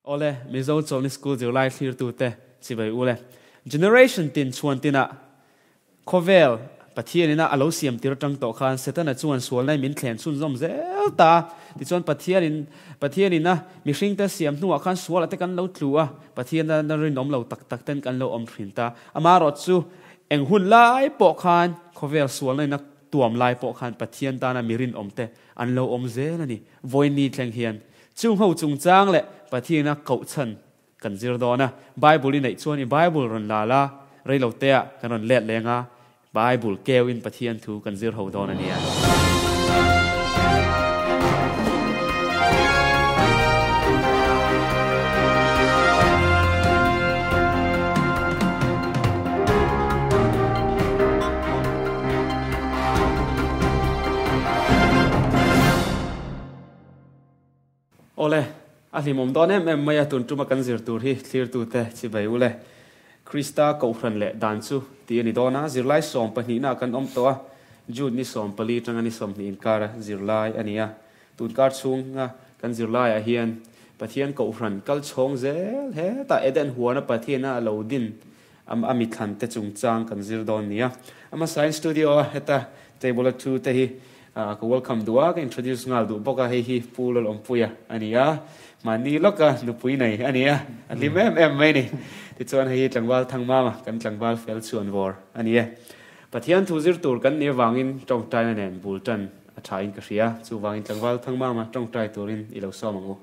Awle, Mizo Chawlhni School zirlai thlirtute chibai ule. Generation tin chhuan tinah khawvel Pathian ina a lo siam tir atang tawh khan Setana chuan sualna in min thlen chhunzawm zel ta. Tichuan Pathian in Pathian ina mihringte siam hnuah khan sualah te kan lo tlu a, Pathian na rinawm lo tak tak ten kan lo awm thin ta. Amaherawhchu eng hun lai pawh khan khawvel sualna ina tuam lai pawh khan Pathian tana mi rinawmte an lo awm zel a ni. Vawiin thleng hian chung ho chungchang leh Pathiana koh chhan kan zir dawn a. Bible i neih chuan i Bible rawn la la, reiloteah kan rawn let leng a, Bible keuin Pathian thu kan zir ho dawn a nia. Awle, a hlimawm dawn em em mai a, tun tuma kan zir tur hi thlirtute chibai ule. Krista Kohhran leh dan chu tih a ni dawn a, zirlai sawmpahnihna kan awm tawh a, June ni 14 tanga ni 20 inkara zirlai a ni a. Tun kar chhunga kan zirlaiah hian Pathian Kohhran kal chhawng zel hetah Eden huana Pathiana a lo din a mithlan te chungchang kan zir dawn nia. Ama Science Studio a heta table a thu te hi ka welcome duh a, ka introduce nghal duh bawk a, hei hi Pu Lalawmpuia a ni a, mahni lawka nupui nei a ni a, a hlim em em mai a ni. Tichuan hei hi Tlangval Thangmama, kan tlangval fel chhuanvawr a ni e. Pathian thu zir tur kan nih avangin tawngtaina nen bul tan a tha in ka hria, chuvangin Tlangval Thangmama tawngtai turin i lo sawm ang u.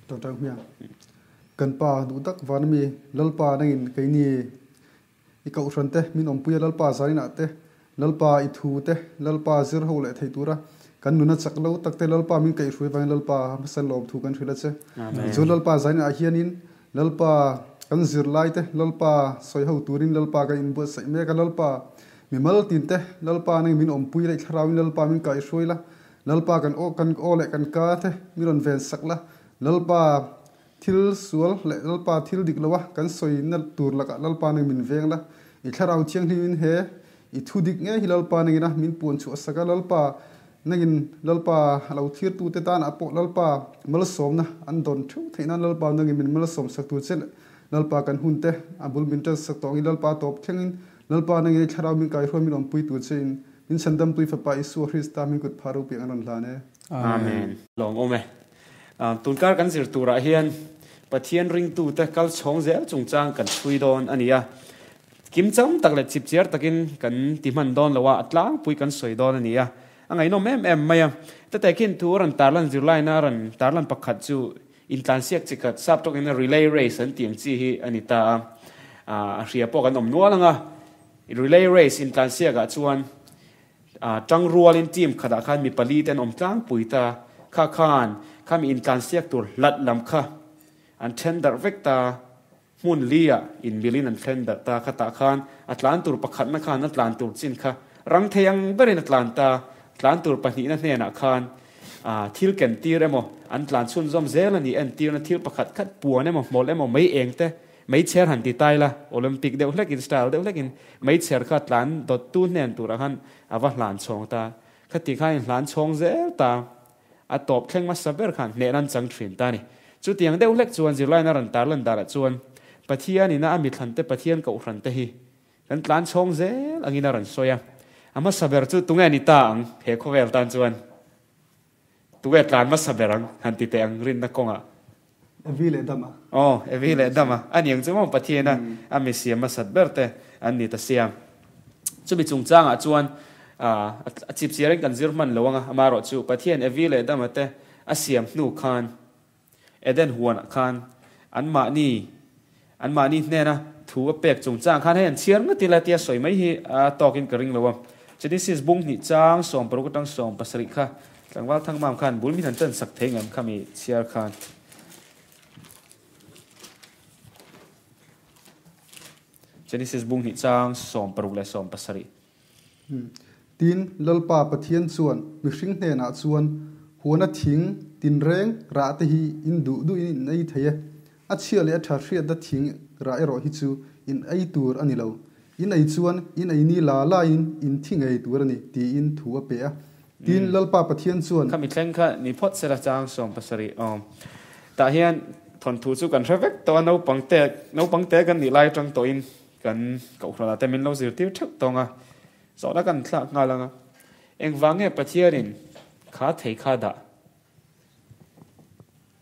Tawngtai hmiang. Kan pa duh tak van ami Lalpa nangin keini i kohhran te min awmpui a Lalpa zainah te Lalpa i thu te Lalpa zir ho leh thei tura kan nuna chak lo tak te Lalpa min kaihhruai vangin Lalpa hmasa lawm thu kan hrilh a che. Chu Lalpa zainah hianin Lalpa kan zirlai te Lalpa sawi ho turin Lalpa kan inbuatsaih mek a Lalpa mimal tin te Lalpa nangin min awmpui la i thlarauin Lalpa min kaihhruai la Lalpa kan aw kan aw leh kan ka te min rawn ven sak la Lalpa thil sual leh Lalpa thil dik lo a kan sawi na tur lakah Lalpa nang min veng la, i thlarau thianghlim in he i thu dik ngei hi Lalpa nangin a min puan chhuah sak a, Lalpa nangin Lalpa a lo thlir tu te tan ah pawh Lalpa malsawmna an dawn theuh theih nan Lalpa nangin min malsawm sak tur che leh Lalpa kan hun te a bul min tan sak tawh angin Lalpa tawp thleng in Lalpa nangin i thlarau min kaihruai min awmpui tur che in min chhandamtui Fapa Isua Krista min kut phah ropui ang an rawn hlan e. Amen. Lawm awm e. Tunkar kan zir turah hian Pathian ringtute kal chhawng zel chungchang kan chhui dawn a ni a. Kim cham tak leh chip chiar takin kan ti hman dawn lo a, a tlangpui kan sawi dawn a ni a. A ngaihnawm em em mai a. Tete khin thu a rawn tarlan zirlaina a rawn tarlan pakhat chu intlansiak chi khat sap tawkin relay race an tih ang chi hi a ni ta a. A hria pawh kan awm nual ang a. Relay race intlansiakah chuan Tangrualin team khatah khan mi pali te an awm tlangpui ta. Kha khan kha mi intlansiak tur hlat lam kha an then darh vek ta. Hmun li ah inmilin an thlen darh ta. Khatah khan a tlan tur pakhatna khan a tlan tur chin kha rang thei ang berin a tlan ta. Tlan tur pahnihna hnenah khan thil ken tir emaw an tlan chhunzawm zel a ni. Entirna thil pakhat khat puan emaw hmawlh emaw mei eng te Meichher han ti tai la, Olympic deuh hlekin, style deuh hlekin meichher kha tlan dawttu hnen turah khan a va hlan chhawng ta. Khati khan in hlan chhawng zel ta, a tawp thleng hmasa ber khan hnehna an chang thin ta a ni. Chutiang deuh hlek chuan zirlaina rawn tarlan darah chuan Pathian ina a mithlante Pathian kohhran te hi kan tlan chhawng zel angin a rawn sawi a. A hmasa ber chu tunge ni ta ang he khawvel tan chuan? Tunge tlan hmasa ber ang han ti teh ang rinna kawngah? Evi leh Dama. Aw, Evi leh Dama. A niang chu maw Pathian a a mi siam hmasat ber te an ni ta sia. Chumi chungchangah chuan a chip chiarin kan zir hman lo anga, amaherawhchu Pathian Evi leh Dama te a siam hnu khan Eden huanah khan anmahni anmahni hnena thu a pek chungchang khan hei an chhiar ngawt ila tia sawi mai hi a tawkin ka ring lo a. Genesis bung hnih chang 16 atang 17 kha Tlangval Thangmam khan bul min han tan sak thei ngam khami chhiar khan. Genesis bung hnih chang 16 leh 17. Tin, Lalpa Pathian chuan mihring hnenah chuan, Huana thing tinreng rah te hi in duh duhin in ei thei e. A chhia leh a tha hriatna thing rah erawh hi chu in ei tur a ni lo. In ei chuan in ei ni la laiin in thi ngei tur a ni, tiin thu a pe a. Tin, Lalpa Pathian chuan. Khami thleng kha ni phawt sela chang 17 awm. Tah hian Thawnthu chu kan hre vek tawh a, naupang te naupang te kan nih lai atang tawhin kan kohhranah te min lo zirtir theuh tawng a, zawhna kan thlak nghal ang a, engvang nge Pathianin kha thei kha dah?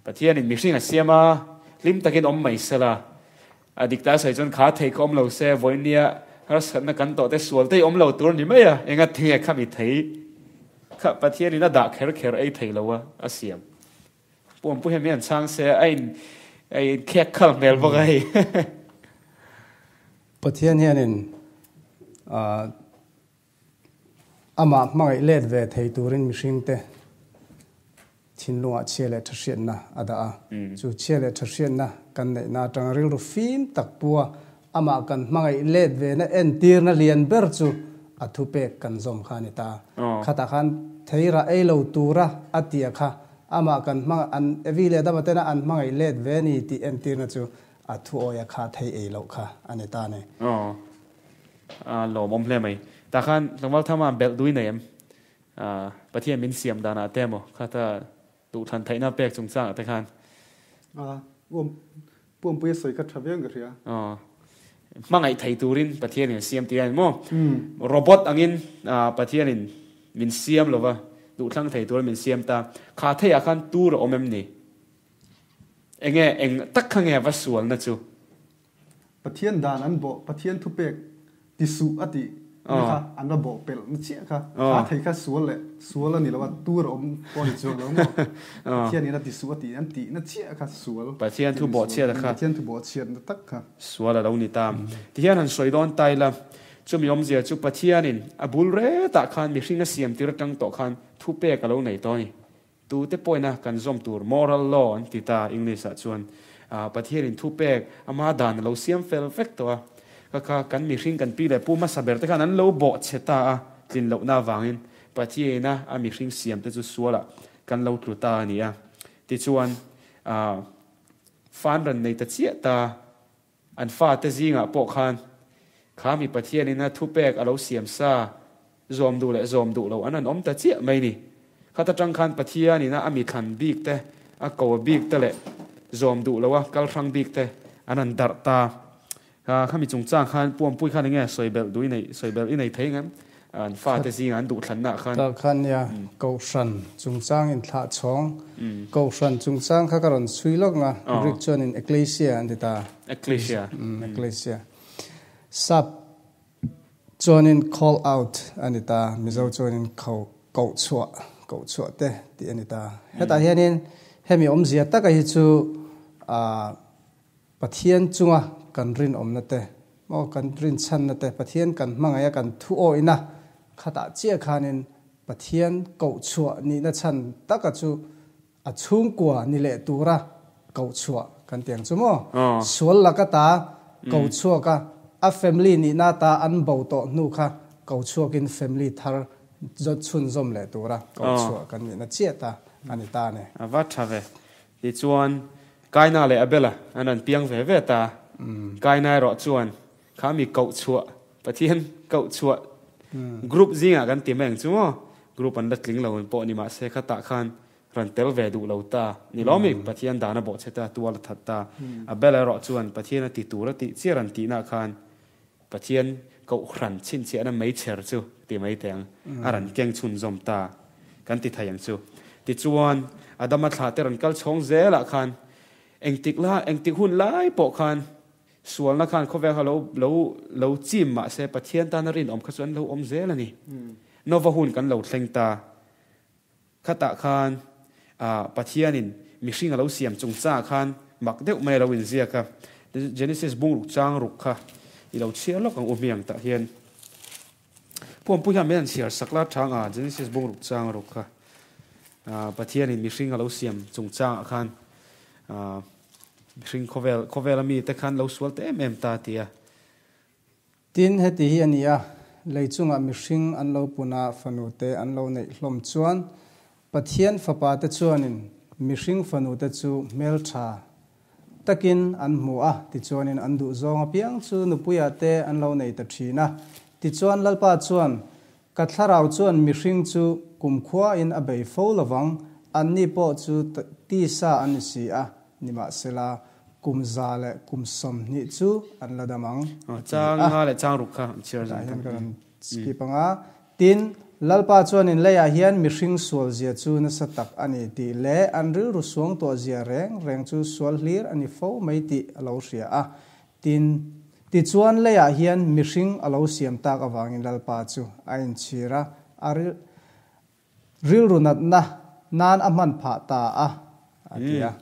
Pathianin mihring a siam a, hlim takin awm mai sela, a dik ta sawi chuan kha thei kha awm lo se, vawinia harsatna kan tawh te sual te hi awm lo tur ni mai a, enga tinge khami thei kha Pathianin a dah kher kher ei thei lo a, a siam. Puan pu hian min han chhang se a in a in khek khal hmel bawk a hei. Pathian hianin ah amah hmangaih let ve thei turin mihringte thinlungah chhia leh tha hriatna a dah a. Chu chhia leh tha hriatna kan neihna atanga rilru fim tak pua amah kan hmangaih let vena entirna lian ber chu a thupek kan zawm kha a ni ta. Khatah khan theirah ei lo tura a tia kha Amah kan hmang an Evi leh Adama tena an hmangaih let ve ni tih entirna chu a thu awia kha thei ei loh kha a ni ta ni. Aw a lawmawm hle mai. Tah khan tlangval thama belh dui nei em? Pathian min siam danah te emaw khata duhthlan theihna pek chungchangah te khan. A Puampui a sawi kha tha viau in ka hria. Aw hmangaih thei turin Pathianin a siam tih a ni maw? Robot angin Pathianin min siam lova, duhthlang thei turin min siam ta. Kha theiah khan tur a awm em ni? Enge eng tak kha nge va sualna chu? Pathian dan an bawh, Pathian thupek ti suh a tih na kha an va bawh pelh na chiah kha. Kha thei kha sual leh sual a ni lo a, tur a awm pawh a ni chuang lo maw? Pathian in a ti suh a tih an tih na chiah kha sual. Pathian thu bawh chhiat a kha. Pathian thu bawh chhiat na tak kha. Sual a lo ni ta. Tihian han sawi dawn ta ila, chumi awmzia chu Pathianin a bul retah khan mihring a siam tir atang tawh khan thupek a lo nei tawh a ni. Tute pawhina kan zawm tur moral law an ti ta English ah chuan Pathianin thupek ama dan a lo siam fel vek tawh a, ka kha kan mihring kan pi leh pu hmasa ber te khan an lo bawh chhe ta a, tlin lohna avangin Pathiaina a mihring siam te chu sualah kan lo tlu ta a ni a. Tichuan fan ran nei ta chiah ta An fate zingah pawh khan kha mi Pathianin a thupek a lo siam sa zawm duh leh zawm duh lo an han awm ta chiah mai ni. Khat atang khan Pathianin a a mi thlan bik te, a ko bik te leh zawm duh lo a kal hrang bik te an han darh ta. Kha kha mi chungchang khan Puampui khan enge sawi belh duh i neih, sawi belh i nei thei ngem? An fate zingah an duhthlanna ah khan. Tah khan nia, Kohhran chungchang inthlah chhawng. Kohhran chungchang kha ka rawn chhui lawk nga, Greek chuanin ekklesia an ti ta. Ekklesia. Ekklesia. Sap chuanin call out a ni ta, Mizo chuanin kho, koh chhuah, koh chhuah te tih a ni ta. Hetah hianin hemi awmzia taka hi chu ah, Pathian chunga kan rinawmna te maw kan rinchhanna te Pathian kan hmangaih a kan thu awihna khatah chiah khanin Pathian kohchhuah nihna chhan taka chu a chhungkua ni leh tura kohchhuah kan ti ang chu maw sual laka ta kohchhuak a a family nihna ta an bo tawh hnu kha kohchhuakin family thar zawt chhunzawm leh tura kohchhuah kan nihna chiah ta a ni ta a ni. A va tha ve. Tichuan, Kaina leh Abela an rawn piang ve ve ta. Kaina erawh chuan kha mi koh chhuah, Pathian koh chhuah group zingah kan ti mai ang chu maw? Group an la tling lo pawh ni mahse khatah khan rawn tel ve duh lo ta. Ni lo mi, Pathian dan a bawhchhe ta, tual a that ta. Abela erawh chuan Pathian a ti tur a tih chiah rawn tihna khan Pathian kohhran chhinchhiahna meichher chu ti mai teh ang, a rawn keng chhunzawm ta kan ti thei ang chu. Tichuan, Adama thlah te rawn kal chhawng zelah khan engtik la, engtik hun lai pawh khan sualna khan khawvel kha lo lo lo chim mah se Pathian tana rinawm kha chu an lo awm zel a ni. Nova hun kan lo thleng ta. Khatah khan Pathianin mihring a lo siam chungchangah khan mak deuh mai a lo inziak a. Genesis bungruk chang ruk kha i lo chhiar lawk ang u hmiang tah hian. Puampui hian min han chhiar sak la chang a, Genesis bungruk chang ruk kha Pathianin mihring a lo siam chungchangah khan mihring khawvel khawvela mite khan lo sual ta em em ta a ti a. Tin, heti hi a ni a, lei chungah mihring an lo pun a, fanute an lo neih hlawm chuan, Pathian fapate chuanin mihring fanute chu hmeltha takin an hmu a, tichuanin an duhzawng apiang chu nupuiah te an lo nei ta thin a. Tichuan, Lalpa chuan, Ka thlarau chuan mihring chu kumkhuain a bei fo lovang, anni pawh chu tisa an ni si a. Nimahsela, kum 120 chu an la dam ang, a ti Chang a. nga leh chang ruk kha an chhiar Hetah zan hian tam. ka rawn skip ang a. Tin, Lalpa chuan in leiah hian mihring sual zia chu nasa tak a ni tih leh an rilru suang tuah zia reng reng chu sual hlir a ni fo mai tih a lo hria a. Tin, tichuan leiah hian mihring a lo siam tak avangin Lalpa chu a inchhir a, a rilru natna nan a hman phah ta a, a ti a.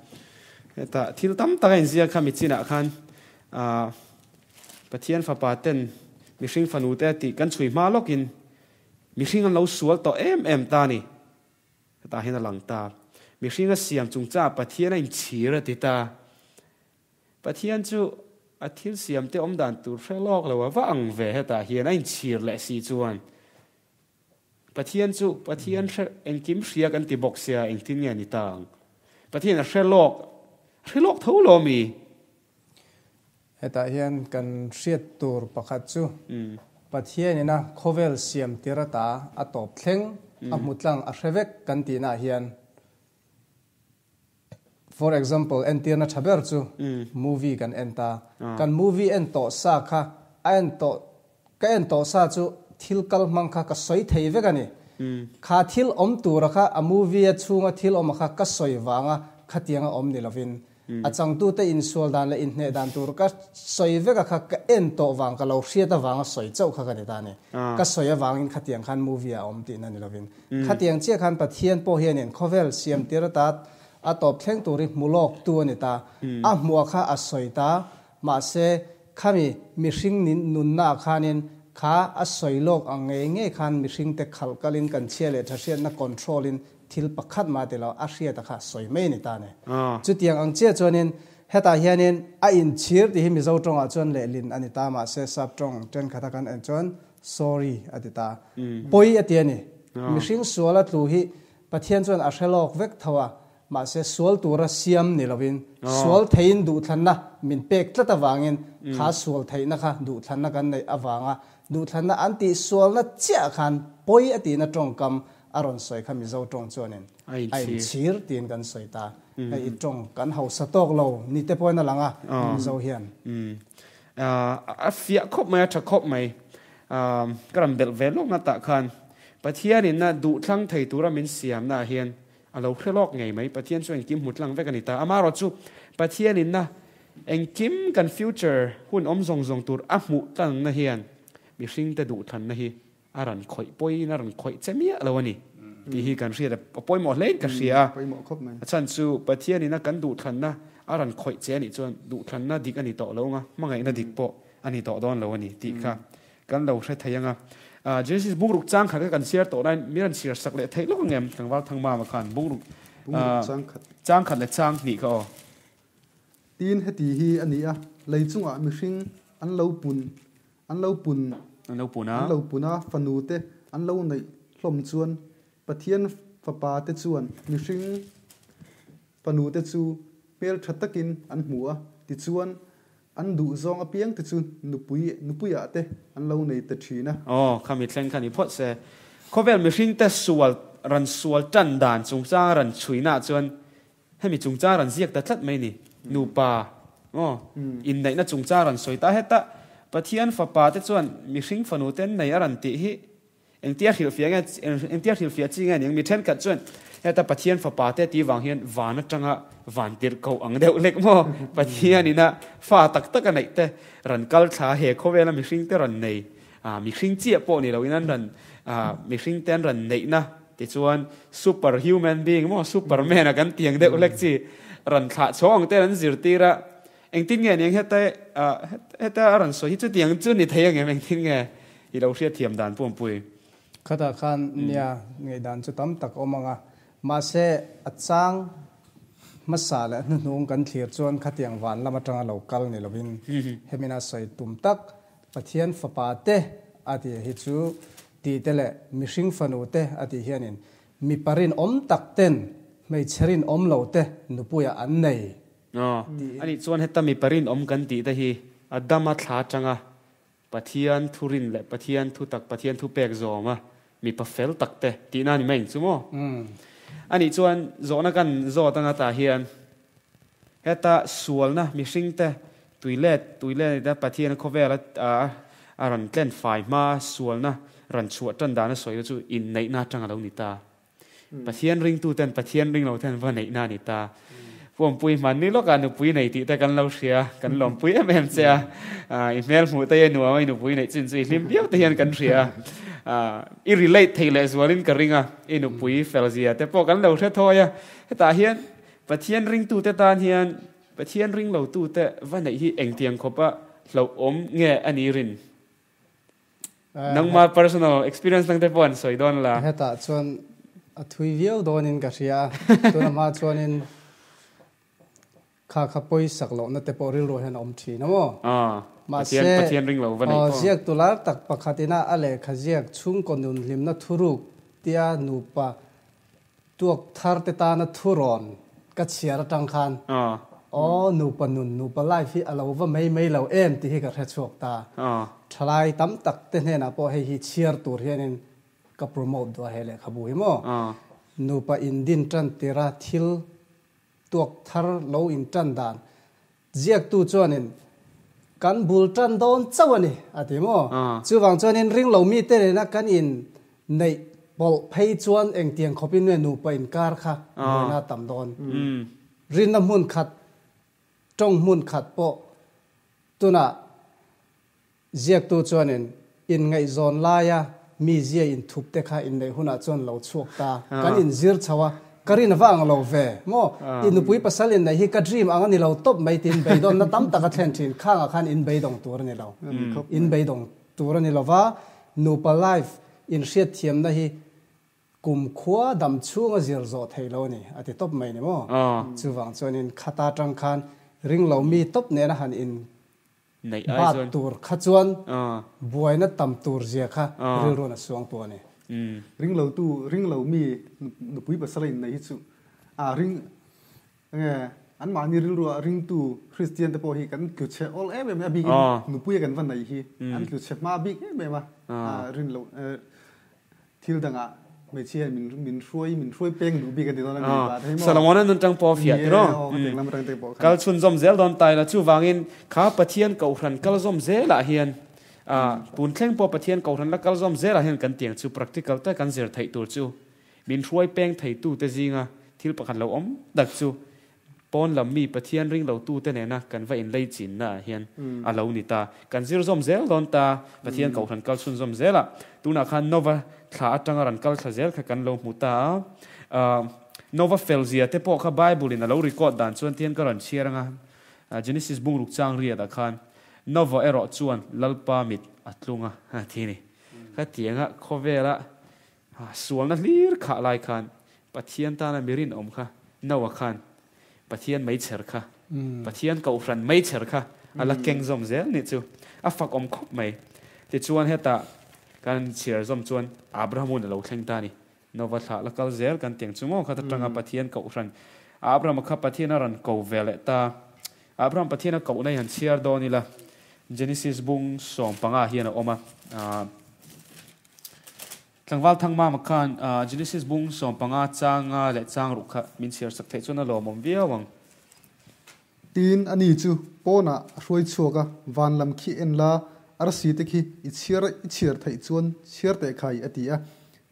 Hetah thil tam tak a inziak kha michinah khan Pathian fapa ten mihring fanu te tih kan chhui hma lawkin mihring an lo sual tawh em em ta a ni. Hetah hian a lang ta. Mihring a siam chungchangah Pathian a inchhir a ti ta. Pathian chu a thil siam te awm dan tur hre lawk lo a va ang ve hetah hian a inchhir leh si chuan Pathian chu Pathian hre engkim hria kan ti bawk sia engtin nge ni ta ang? Pathian a hre lawk a hre lawk tho lo mi? Hetah hian kan hriat tur pakhat chu Pathian ina khawvel siam tir ata a tawp thleng a hmu tlang a hre vek kan tihnaah hian For example, entirna tha ber chu movie kan en ta. Kan movie en tawh sa kha a en tawh ka en tawh sa chu thil kal hmang kha ka sawi thei vek a ni. Kha thil awm tura kha a movie a chhunga thil awm a kha ka sawi vanga khatianga awm ni lovin a changtute insual dan leh inhneh dan tur ka sawi vek a kha ka en tawh vang ka lo hriat avanga sawi chauh kha ka ni ta a ni. Ka sawi avangin khatiang khan movie ah a awm tihna ni lovin Khatiang chiah khan Pathian pawh hianin khawvel siam tir ata a tawp thleng tur hi hmu lawk tu a ni ta. A hmuah kha a sawi ta. Mahse, khami mihring nunna ah khanin kha a sawi lawk ang ngei ngei khan mihringte khalh kalin kan chhia leh tha hriatna control in thil pakhat mah ti lo a hriata kha sawi mai a ni ta ni. Chutiang ang chiah chuanin hetah hianin a inchhir tih hi Mizo tawngah chuan lehlin a ni ta mahse sap tawng thenkhat a kan en chuan Sorry a ti ta. Pawi a ti a ni. Mihring sual a tlu hi Pathian chuan a hre lawk vek tho a, mahse sual tura siam ni lovin sual theiin duhthlanna min pek tlat avangin kha sual theihna kha duhthlanna kan neih avanga duhthlanna an tih sualna chiah khan pawi a tihna tawngkam a rawn sawi kha Mizo tawng chuanin a inchhir tiin kan sawi ta. Hei i tawng kan hausa tawk lo ni te pawhin a lang a Mizo hian. A fiah khawp mai, a tha khawp mai. Ka rawn belh ve lawk na tah khan Pathianin a duhthlang thei tura min siamna ah hian a lo hre lawk ngei mai. Pathian chu engkim hmu tlang vek a ni ta. Amaherawh chu Pathianin a engkim kan future hun awm zawng zawng tur a hmuh tlangna hian mihringte duhthlanna hi a rawn khawih pawiin a rawn khawih che miah lo a ni tih hi kan hriat a pawimawh hlein ka hria a. A chhan chu Pathianin a kan duhthlanna a rawn khawih che a nih chuan duhthlanna dik a ni tawh lo anga hmangaihna dik pawh a ni tawh dawn lo a ni tih kha kan lo hre thei anga. Genesis bungruk chang khat kha kan chhiar tawh nain min rawn chhiar sak leh theih lawk ang em tlangval Thangmama khan bungruk chang khat leh chang hnih kha aw. Tin heti hi a ni a, lei chungah mihring an lo pun An lo pun. An lo pun a. An lo pun a, fanu te an lo neih hlawm chuan Pathian fapa te chuan mihring fanu te chu hmel tha takin an hmu a, tichuan an duh zawng apiang te chu nupui nupuiah te an lo nei ta thin a. Aw, khami thleng kha ni phawt se. Khawvel mihring te sual ran sual tan dan chungchang ran chhuina chuan Hemi chungchang rawn ziak ta tlat mai ni. Nupa aw inneihna chungchang rawn sawi ta heta Pathian fapa te chuan mihring fanu te an nei a rawn tih hi engtia hrilhfiah nge engtia hrilhfiah chi nge niang mi thenkhat chuan heta Pathian fapa te tih vang hian van atanga van tirh koh ang deuh lek maw Pathian ina fa tak tak a neih te rawn kal thla he khawvela mihring te rawn nei mihring chiah pawh ni loin an rawn mihring te an rawn neihna Tichuan, super human being maw, superman a kan tiang deuh hlek chi rawn thlah chhawng ang te an zirtir a, engtin nge niang heta heta a rawn sawi hi chutiang chu ni thei angem engtin nge i lo hriatthiam dan pumpui. Khatah khan nia ngaihdan chu tam tak awm ang a, mahse a chang hmasa leh hnuhnung kan thlir chuan khatiang van lam atanga lo kal ni lovin hemina sawi tum tak Pathian fapa te a tih hi chu tih te leh mihring fanu te a tih hianin mipa rinawm tak ten hmeichhe rinawm lo te nupuiah an nei Aw, tiin. a nih chuan heta mipa rinawm kan tih te hi a dama thla atanga Pathian thu rin leh Pathian thu tak Pathian thu pek zawma mipa fel tak te tihna a ni mai ang chu maw? A nih chuan zawhna kan zawt anga tah hian. Heta sualna mihringte tuilet tuilet a Pathian khawvel a a rawn tlen fai hma sualna rawn chhuah tan dan a sawi chu inneihna atang a lo ni ta. Pathian ringtuten Pathian ring lo ten va neihna a ni ta. Puampui hmanni lawkah nupui nei tih te kan lo hria, kan lawmpui em em che a. I hmel hmuh te hi a nuam a, i nupui neih chin chu i hlim viau te hian kan hria a. I relate thei leh zualin ka ring a, i nupui fel zia te pawh kan lo hre thawi a. Hetah hian Pathian ringtute tan hian Pathian ring lotute va neih hi engtiang khawpa hlauhawm nge a ni rin? Nangma personal experience dang te pawh an sawi dawn la. Hetah chuan a thui viau dawnin ka hria a, tuna hma chuanin kha kha pawisak lohna te pawh rilru hian a awm thin a maw? Mahse, Pathian ring lo va neih pawh. Ziak tular tak pakhatina a lehkha ziak chhungkaw nun hlimna thuruk tia nupa Tuak thar te tana thurawn ka chhiar atang khan aw nupa nun, nupa life hi a lo va mai mai lo em tih hi ka hre chhuak ta. Thalai tam tak te hnenah pawh hei hi chhiar tur hianin ka promote duh a he lehkhabu hi maw. Nupa indin tan tira thil tuak thar lo in tan dan Ziaktu chuanin, Kan bul tan dawn chauh a ni, a ti maw? Chuvang chuanin ringlo mite nena kan in neih pawlh phei chuan engtiang khawpin nge nupa inkar kha buaina a tam dawn? Rinna hmun khat, tawng hmun khat pawh tunah Ziaktu chuanin inngaihzawn laia mi zia inthup te kha inneih hunah chuan lo chhuak ta. Kan inzir chho a, ka rin va ang lo ve. Maw? I nupui pasal inneih hi ka dream ang a ni lo tawp mai tiin beidawnna tam tak a thlen thin. Khangah khan inbeidawng tur a ni lo. Inbeidawng tur a ni lo va, nupa life inhriatthiamna hi kum khua dam chhunga zir zawh theih lo a ni, a ti tawp mai ni maw? Chuvang chuanin khata tang khan ring lo mi tawp nena han in Neih ai Bat chuan. tur kha chuan buaina tam tur zia kha rilruan a suang tu a ni. Ring lo tu, ring lo mi nupui pasal a inneih hi chu a ring enge anmahni rilrua ringtu Kristian te pawh hi kan tlu chhe awl em em a bikin nupui a kan va neih hi an tlu chhe hma bik em em a rin loh Thil dangah hmeichhia hian min min hruai min hruai peng duh bik a ti dawn a mi pa te hi maw? Solomon-a nun tang pawh a fiah tiraw? Ni e, aw ka teng lam atang te pawh khan. Kal chhunzawm zel dawn ta ila, chuvangin kha Pathian Kohhran kal zawm zelah hian tun thleng pawh Pathian Kohhran la kal zawm zelah hian kan tiang chu practical tak kan zir theih tur chu min hruai peng theitute zinga thil pakhat lo awm tak chu Pawn lam mi Pathian ring lo tute nena kan va inlei chinna ah hian a lo ni ta. Kan zir zawm zel dawn ta, Pathian Kohhran kal chhun zawm zel a. Tunah khan Nova thla atanga rawn kal thla zel kha kan lo hmu ta a. Nova fel zia te pawh kha Bible in a lo record dan chuan tihian ka rawn chhiar anga, Genesis bungruk chang riat ah khan Nova erawh chuan Lalpa mit a tlung a ti a ni. Khatianga khawvela Sualna hlir khah lai khan Pathian tana mi rinawm kha Noah khan Pathian meichher kha Pathian Kohhran meichher kha a la keng zawm zel nih chu a fak awm khawp mai. Tichuan hetah kan chhiar zawm chuan Abraham hun a lo thleng ta a ni. Nova thlah la kal zel kan tiang chu maw khat atanga Pathian Kohhran Abraham kha Pathian a rawn ko ve leh ta. Abraham Pathian a kohna hi han chhiar dawn ila Genesis bung 15 hian a awm a. Tlangval Thangmama khan Genesis bung 15 changa leh chang ruh kha min chhiar sak theih chuan a lawmawm viau ang. Tin, ani chu pawnah a hruai chhuak a, van lam khi en la, arsi te khi i chhiar i chhiar theih chuan chhiar teh khai, a ti a.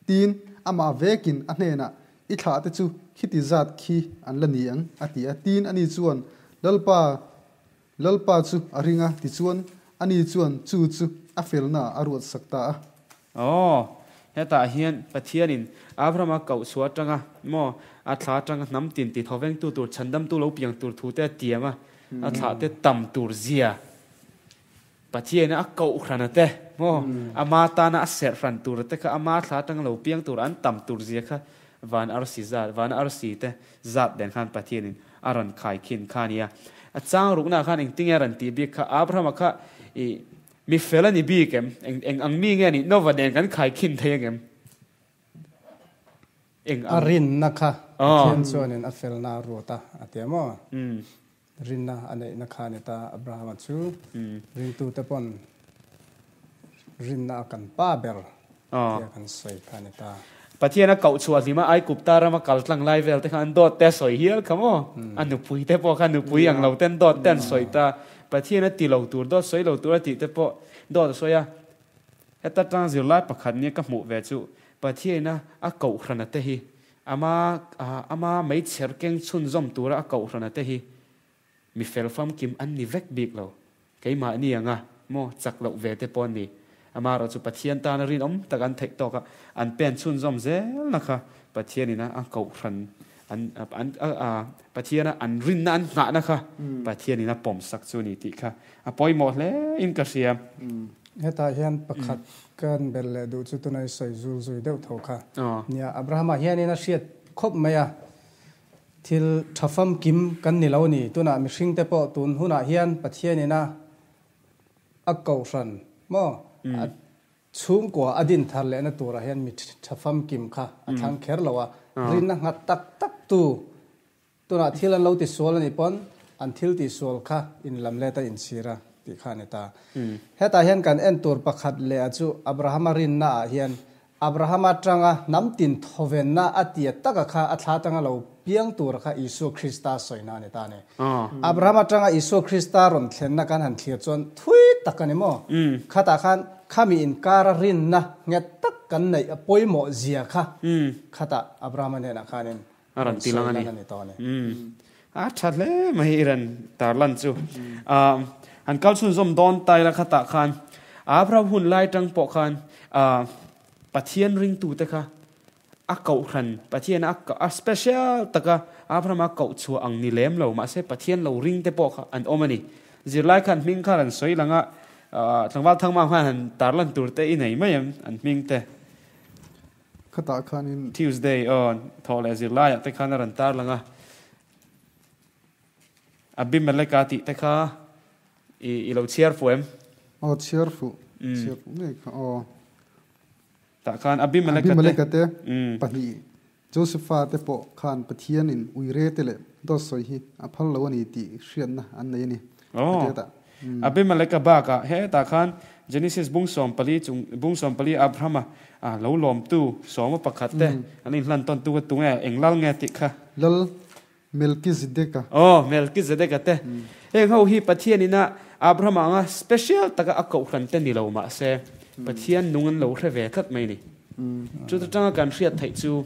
Tin, amah vekin a hnenah, I thlah te chu khiti zat khi an la ni ang, a ti a. Tin, ani chuan, Lalpa, Lalpa chu a ring a, tichuan, ani chuan chu chu a felnaah a ruat sak ta a. Aw, hetah hian Pathianin Abrahama koh chhuah atanga maw a thla atanga hnam tin ti thovengtu tur chhandamtu lo piang tur thute a tiam a, a thlah te tam tur zia Pathianin a koh hran a te maw ama tana a serh hran tur te kha ama thla atanga lo piang tur an tam tur zia kha van arsi zat van arsi te zat den khan Pathianin a rawn khai khin kha a nia. A chang ruknaah khan engtinge a rawn tih bik kha Abrahama kha i Mi fel a ni bik em? Eng eng ang mi nge a nih? Nova nen kan khai khin thei ang em? Eng ang. A rinna kha Pathian chuanin a felna a ruat a, a ti a maw? Rinna a neihna kha a ni ta Abrahama chu. Ringtute pawn rinna a kan pa ber tia kan sawi kha a ni ta. Pathian a koh chhuah hlima Aigupta rama kal tlang lai vel te kha an dawt te a sawi hial kha maw? A nupui te pawh kha nupui ang lo ten dawt te an sawi ta. Pathian a ti lo tur, dawt sawi lo tur a tih te pawh dawt a sawi a. Heta tang zirlai pakhat nia ka hmuh ve chu Pathiaina a kohhrana te hi ama ama meichher keng chhunzawm tura a kohhrana te hi Mi fel famkim an ni vek bik lo. Keimahni anga maw chak loh ve te pawh an ni. Amaherawh chu Pathian tana rinawm tak an theih tawk a, an pen chhunzawm zelna kha Pathianina a kohhran an an a Pathiana an rinna an nghahna kha Pathianina pawmsak chu a ni tih kha a pawimawh hle in ka hria. Hetah hian pakhat kan belh leh duh chu tunah i sawi zul zui deuh tho kha. Nia, Abrahama hianin a hriat khawp mai a. Thil tha famkim kan ni lo ni. Tunah mihringte pawh tun hunah hian Pathianin a a kohhran maw a chhungkua a din thar lehna turah hian mi tha famkim kha a thlang kher lo a, rinna nghat tak tak tu tunah thil an lo tisual a nih pawn an thil tihsual kha inlam let a inchhir a tih kha a ni ta. Hetah hian kan en tur pakhat leh a chu Abrahama rinna ah hian Abrahama atanga hnam tin thawvenna a tia taka kha a thla atanga lo piang tura kha Isua Krista sawina a ni ta a ni. Abraham atanga Isua Krista rawn thlenna kan han thlir chuan thui tak a ni maw? Khatah khan khami inkara rinna nghet tak kan neih a pawimawh zia kha khatah Abrahama hnenah khanin A rawn ti lang a ni. a ni tawh a ni. A tha hle mai i rawn tarlan chu. Han kal chhunzawm dawn ta ila khatah khan Abraham hun lai tang pawh khan Pathian ringtute kha a kohhran Pathian a a special taka Abraham a koh chhuah ang ni lem lo mahse Pathian lo ringte pawh kha an awm a ni. Zirlai khan hming khan an sawi lang a, tlangval thangmam khan han tarlan tur te i nei mai em an hming te. Khatah khanin. Tuesday aw thawh leh zirlaiah te khan a rawn tar lang a, Abimeleka tih te kha i lo chhiar fuh em? Aw chhiar fuh, chhiar fuh ngei kha aw. Tah khan Abimeleka te. Abimeleka te pahnih Josepha te pawh khan Pathianin uire te leh dawt sawi hi a phal lo a ni tih hriatna an nei a ni. Aw. Abimeleka bakah hetah khan Genesis bung 14 chung bung 14 Abrahama a lo lawmtu sawma pakhat te an inhlan tawn tu kha tunge eng lal nge tih kha. Lal Melkizedeka. Aw, Melkizedeka te. Heng ho hi Pathian ina Abrahama anga special taka a kohhran te ni lo mahse Pathian nung an lo hre ve tlat mai ni. Chuta tanga kan hriat theih chu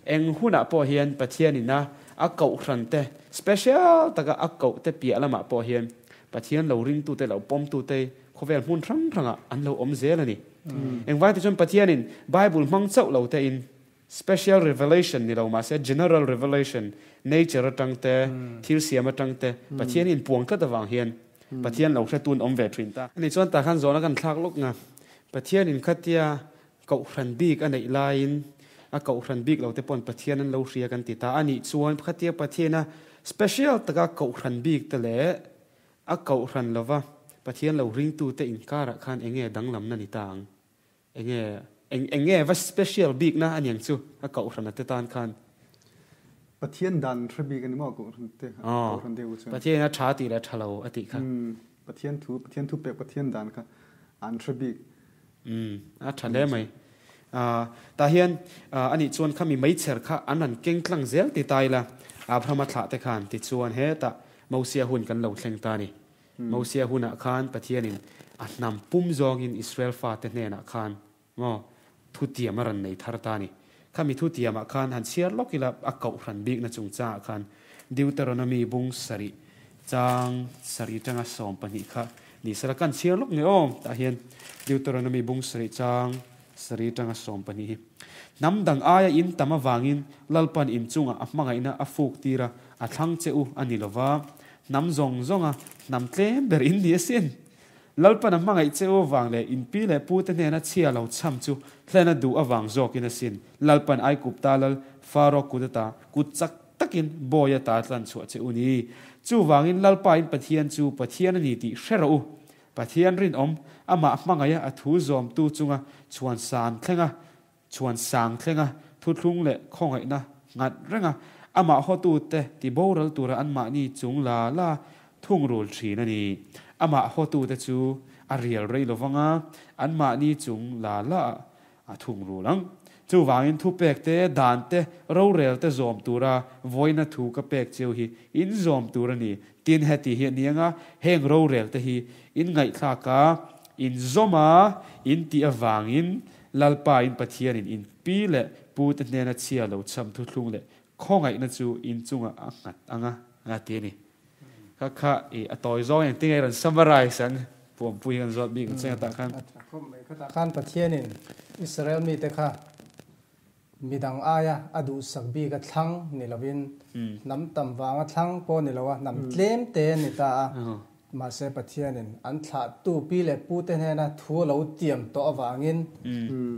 eng hunah pawh hian Pathian ina a kohhran te special taka a koh te piah lamah pawh hian Pathian lo ringtute lo pawmtute khawvel hmun hrang hrangah an lo awm zel a ni. Engvai te chuan Pathianin Bible hmang chauh lo tein Special revelation ni lo mahse general revelation, nature atang te, thil siam atang te Pathian hi inpuang tlat avang hian Pathian lo hre tun awm ve thin ta. Ani chuan tah khan zawhna kan thlak lawk nga, Pathianin khatia kohhran bik a neih laiin a kohhran bik lo te pawn Pathian an lo hria kan ti ta. Anih chuan khatia Pathiana special taka kohhran bik te leh a kohhran lova Pathian lo ringtute inkarah khan enge danglamna ni ta ang? Enge eng eng nge va special bik na aniang chu a kohhran a te tan khan. Pathian dan hre bik ani maw kohhran te kohhran te u chuan. Pathian a tha tih leh tha lo a tih kha. Umm Pathian thu Pathian thu pek Pathian dan kha an hre bik. Umm a tha hle mai. Ah tah hian anih chuan khami meichher kha an han keng tlang zel ti ta ila Abraham-a thlah te khan tichuan hetah Mosia hun kan lo thleng ta a ni. Mosia hunah khan Pathianin a hnam pum zawngin Israel fate hnenah khan maw thutiam a rawn nei thar ta a ni. Khami thutiamah khan han chhiar lawk ila a kohhran bikna chungchangah khan Deuteronomy bung sarih chang sarih tanga 12 kha ni sela kan chhiar lawk nge aw tah hian Deuteronomy bung sarih chang sarih tanga 12 hi hnam dang aia in tam avangin Lalpan inchungah a hmangaihna a fuk tir a, a thlang che u a ni lova. Hnam zawng zawnga hnam tlem ber in ni asin. Lalpan a hmangaih che u avang leh in pi leh pu te hnena chhia lo chham chu hlena duh avang zawkin asin. Lalpan Aigupta lal Faro kut ata kut chak takin bawi ata tlan chhuah che u ni. Chuvangin Lalpa in Pathian chu Pathian a ni tih hre rawh u. Pathian rinawm, amah hmangaiha a thu zawmtu chunga chhuan san thlenga Chhuan sang thlenga thuthlung leh khawngaihna nghat renga amah hawtute ti boral tura anmahni chung la la thungrul thin a ni. Amah hawtute chu a rial rei lovanga anmahni chung la la a thungrul ang. Chuvangin thupek te, dan te, rorel te zawm tura vawiina thu ka pek cheu hi in zawm tur a ni. Tin, heti hi a ni anga, heng rorel te hi in ngaihthlak a, in zawm a, in tih avangin Lalpa in Pathianin in pi leh pu te hnena chhia lo cham thuthlung leh khawngaihna chu in chungah a nghat anga a ti a ni. Kha kha i a tawi zawng engtin nge i rawn summarize ang puampui kan zawt bik ang che tah khan. A tha khawp mai. Khatah khan Pathianin Israel mite kha midang aia a duhsak bik a thlang ni lovin hnam tam vanga thlang pawh ni lo a, hnam tlem te a ni ta a. Mahse Pathianin an thlahtu pi leh pute hnena thu a lo tiam tawh avangin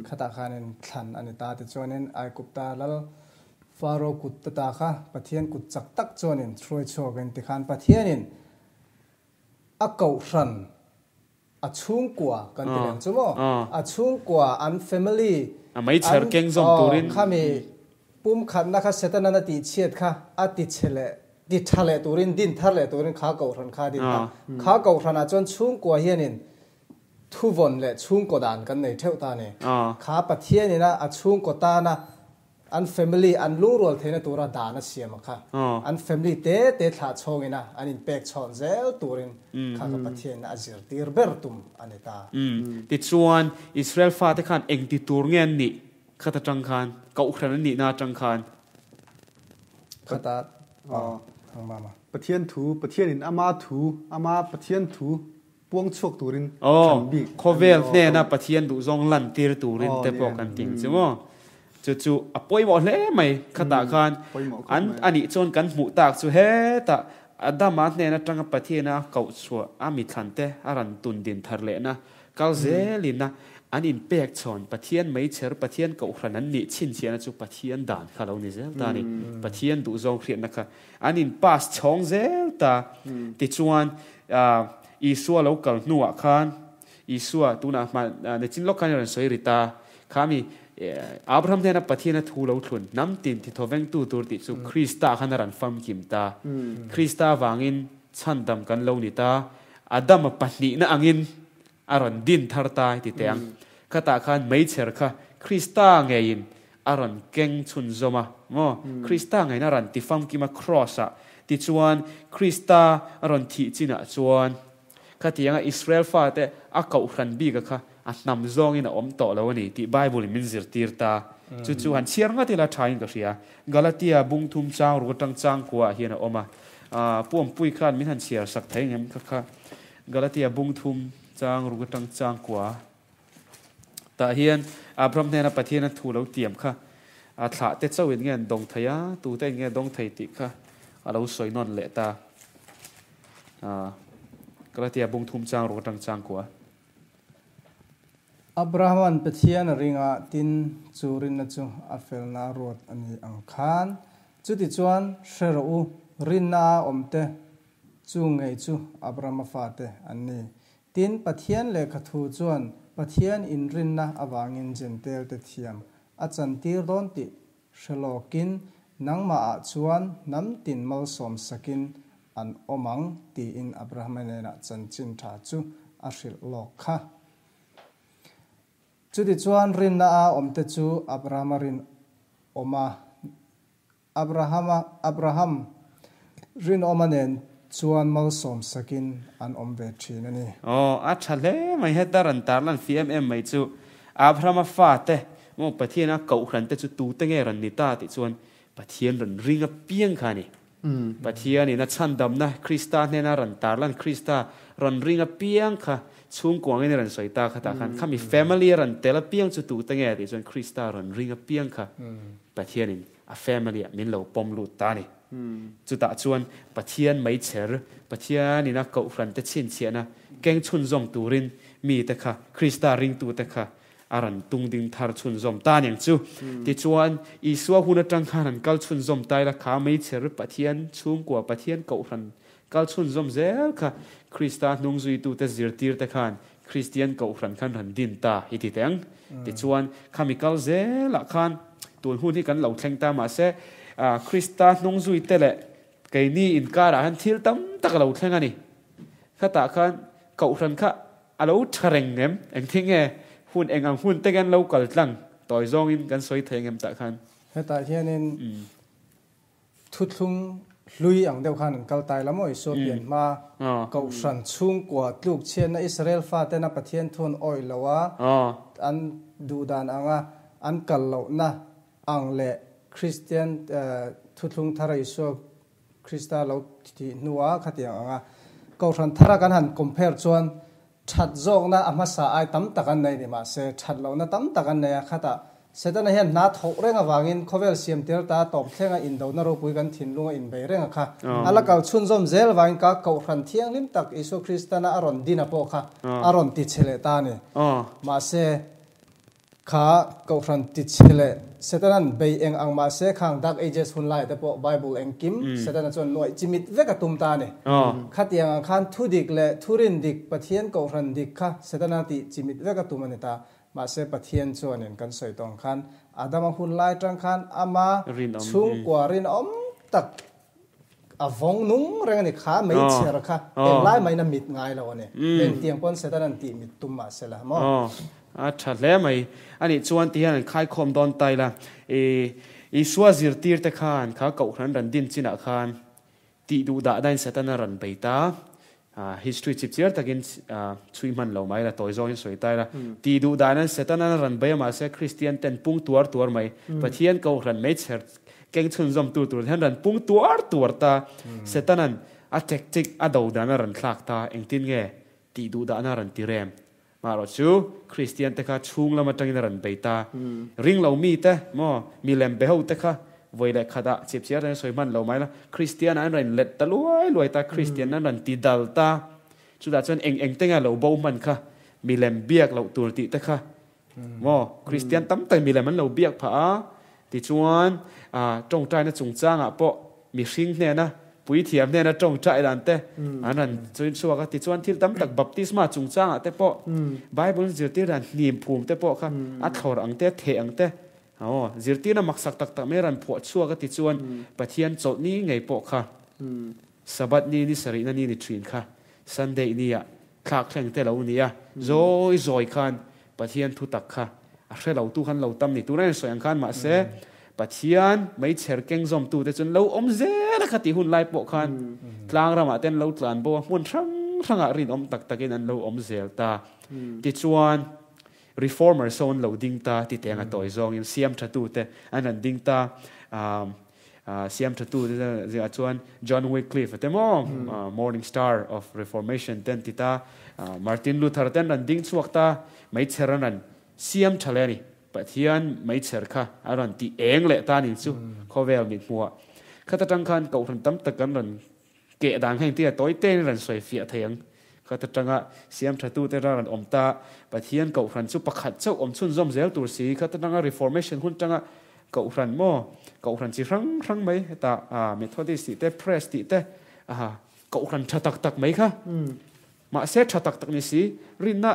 khatah khanin thlan a ni ta. Tichuanin Aigupta lal Faro kut ta ta kha Pathian kut chak tak chuanin hruai chhuakin tikhan Pathianin a kohhran a chhungkua kan ti lem chu maw? A chhungkua an family A meichher keng zawm turin. Khami pumkhatna kha Setanan a tihchhiat kha a tichhe leh ti tha leh turin din thar leh turin kha kohhran kha a din ta. Kha kohhranah chuan chhungkua hianin thuvawn leh chhungkaw dan kan nei theuh ta a ni. Kha Pathianina a chhungkaw tana An family an lungrual theihna tura dan a siam a kha. An family te te thlah chhawngin a an inpek chhawn zel turin kha ka Pathian a zirtir ber tum a ni ta. Tichuan, Israel fate khan eng ti tur nge an nih khat atang khan, Kohhran an nihna atang khan? Khata ang mama. Pathian thu, Pathianin ama thu, ama Pathian thu puang chhuak turin thlan bik. Khawvel hnena Pathian duhzawng lantir turin te pawh kan ti ang chu maw? Chu chu a pawimawh hle mai. Khatah khan an anih chuan kan hmuh tak chu hetah Adama hnen atanga Pathiana a koh chhuah a mi thlan te a rawn tun din thar lehna kal zelin a an inpek chhawn Pathian meichher Pathian kohhran an nih chhinchhiahna chu Pathian dan kha lo ni zel ta a ni. Pathian duhzawng hriatna kha an in pass chhawng zel ta. Tichuan Isua lo kal hnuah khan, Isua tunah hma nichin lawk khan i rawn sawi ri ta, kha mi Abraham hnena Pathiana thu lo thlun, hnam tin thi thawvengtu tur tih chu Krista khan a rawn famkim ta. Krista vangin chhandam kan lo ni ta, Adama pahnihna angin a rawn din thar ta i ti teh ang. Khatah khan meichher kha Krista ngeiin a rawn keng chhunzawm a, maw? Krista ngeiin a rawn ti famkim a Kraws-ah. Tichuan, Krista a rawn thih chinah chuan khatianga Israel fate a kohhran bika kha a hnam zawngin a awm tawh lo a ni tih Bible-in min zirtir ta. Chu chu han chhiar ngat ila thain ka hria. Galatia bung thum chang ruk atang chang kuaah hian a awm a. Puampui khan min han chhiar sak thei ngem kha kha. Galatia bung thum chang ruk atang chang kua tah hian Abraham hnena Pathian a thu lo tiam kha a thlah te chauh in nge an dawng thei a, tute in nge dawng thei tih kha a lo sawi nawn leh ta. Galatia bung thum chang ruk atang chang kua. Abrahaman Pathian a ring a, tin chu rinna chu a felna ruat a ni ang khan. Chutichuan hre rawh u, rinna a awm te Chu ngei chu Abrahama fate an ni. Tin, Pathian lehkha thu chuan Pathian inrinna avangin Jentail-te thiam a chantir dawn tih hre lawkin, Nangmahah chuan hnam tin malsawm sakin an awm ang tiin Abrahama hnenah chanchin tha chu a hrilh lawk kha. Chutichuan rinna a awmte chu Abrahama rinawma Abrahama, Abraham, rinawma nen chuan malsawm sakin an awm ve thin a ni. Aw, a tha hle mai, heta rawn tarlan fi em em mai chu Abrahama fate maw Pathian a kohhran te chu tute nge rawn ni ta tih chuan Pathian rawn ring apiang kha a ni. Pathianin a chhandamna Krista hnena rawn tarlan Krista rawn ring apiang kha chhungkuangin a rawn sawi ta khatah khan khami family a rawn tel apiang chu tute nge tih chuan Krista rawn ring apiang kha Pathianin a family ah min lo pawm lut ta a ni. Chutah chuan Pathian meichher, Pathianin a kohhran te chhinchhiahna keng chhunzawm turin mite kha, Krista ringtute kha a rawn tung ding thar chhunzawm ta aniang chu. Tichuan, Isua hun atang khan an kal chhunzawm ta ila kha meichher Pathian chhungkua, Pathian kohhran kal chhunzawm zel kha Krista hnungzuitute zirtirte khan Kristian kohhran khan rawn din ta i ti teh ang. Tichuan, khami kal zelah khan tun hun hi kan lo thleng ta mahse, Krista hnungzuite leh keini inkarah hian thil tam tak a lo thleng a ni. Khatah khan kohhran kha a lo tha reng em? Engthing nge hun eng ang hun te nge an lo kal tlang? Tawi zawngin kan sawi thei ang em tah khan? Hetah hianin thuthlung hlui ang deuh khan an kal tai la maw? Isua pian hma Kohhran chhungkua tluk chhiatna Israel fatena Pathian thu an awih loh a, an duhdan anga an kal lohna ang leh Kristian thuthlung thara Isua Krista lo thih hnua khatiang anga Kohhran thara kan han compare chuan that zawkna a hmasa ai tam tak an nei ni mahse that lohna tam tak an nei a, khatah Setana hian hna thawh reng avangin khawvel siam tir ta tawp thlenga indona ropui kan thinlunga inbei reng a kha a la kal chhunzawm zel avangin ka Kohhran thianghlim tak Isua Kristana a rawn din a pawh kha a rawn ti chhe leh ta a ni. Mahse. Kha Kohhran tichhe leh Setanan bei eng ang mahse khang Dark Ages hun laiah te pawh Bible engkim Setana chuan nuaih chimit vek a tum ta a ni. Khatiang ang khan thu dik leh thurin dik Pathian Kohhran dik kha Setana tih chimit vek a tum a ni ta. Mahse Pathian chuanin kan sawi tawng khan Adama hun lai tang khan ama chhungkua rinawm tak A vawng nung reng a ni kha, meichher kha englai maiin a mit ngai lo a ni. Engtiang pawn Satan an tih mit tum mah se la maw? Aw, a tha hle mai. A nih chuan ti hian an khaikhawm dawn ta ila, i Isua zirtir te khan kha Kohhran ran din chinah khan tih duh dah dahin Satan a rawn bei ta. History chip chiar takin chhui hman lo mai la, tawi zawngin sawi ta ila. Tih duh dahin Satan a rawn bei a mahse Kristian ten pung tuar tuar mai. Pathian Kohhran meichher Keng chhunzawm tu tur hian ran pung tuar tuar ta, Setana'n a tactic a do dan a rawn thlak ta, engtin nge tih duh dahna a rawn ti rem? Marawh chu Kristian te kha chhung lam atangin a rawn bei ta. Ring lo mi te maw, milem be ho te kha vawi leh khat ah chipchiar tan sawi hman lo mai la, Kristian ah an rawn let ta luai luai ta, Kristian an rawn ti dal ta, chutah chuan eng eng te nge lo bo hman kha, milem biak loh tur tih te kha Maw? Kristian tam tak milem an lo biak phah a, tichuan tawngtaina chungchangah pawh mihring hnena puithiam hnena tawngtai dan te an rawn chawin chhuak a, tichuan thil tam tak baptisma chungchangah te pawh Bible zirtir dan hnim phum te pawh kha a thlawr ang te a theh ang te aw zirtirna maksak tak tak mai a rawn phuah chhuak a, tichuan Pathian chawlhni ngei pawh kha Sabbath ni ni sarihna ni ni thin kha Sunday nia thlak thleng te lo nia, zawi zawi khan Pathian thu tak kha a hre lo tu khan lo tam ni tur a insawi ang khan mahse Pathian meichher keng zawm tu te chuan lo awm zel a kha tih hun lai pawh khan tlang ramah te an lo tlan bo a, hmun hrang hrangah rinawm tak takin an lo awm zel ta. Tichuan Reformers ho an lo ding ta ti teng a tawi zawngin siam tha tu te an rawn ding ta. Siam tha tu te zingah chuan John Wycliffe a te maw, Morning Star of Reformation te an ti ta, Martin Luther te an rawn ding chhuak ta, meichher an rawn siam tha leh a ni. Pathian meichher kha a rawn ti eng leh ta a ni chu khawvel mithmuhah. Khata tang khan kohhran tam tak an rawn Keh dan heng tia tawi tein rawn sawi fiah thei ang. Khat atanga siam thatute ra rawn awm ta, Pathian Kohhran chu pakhat chauh awm chhunzawm zel tur si. Khat atanga Reformation hun tanga Kohhran maw, Kohhran chi hrang hrang mai hetah Methodist tih te, Press tih te, aha, Kohhran tha tak tak mai kha. Mahse tha tak tak ni si, rinna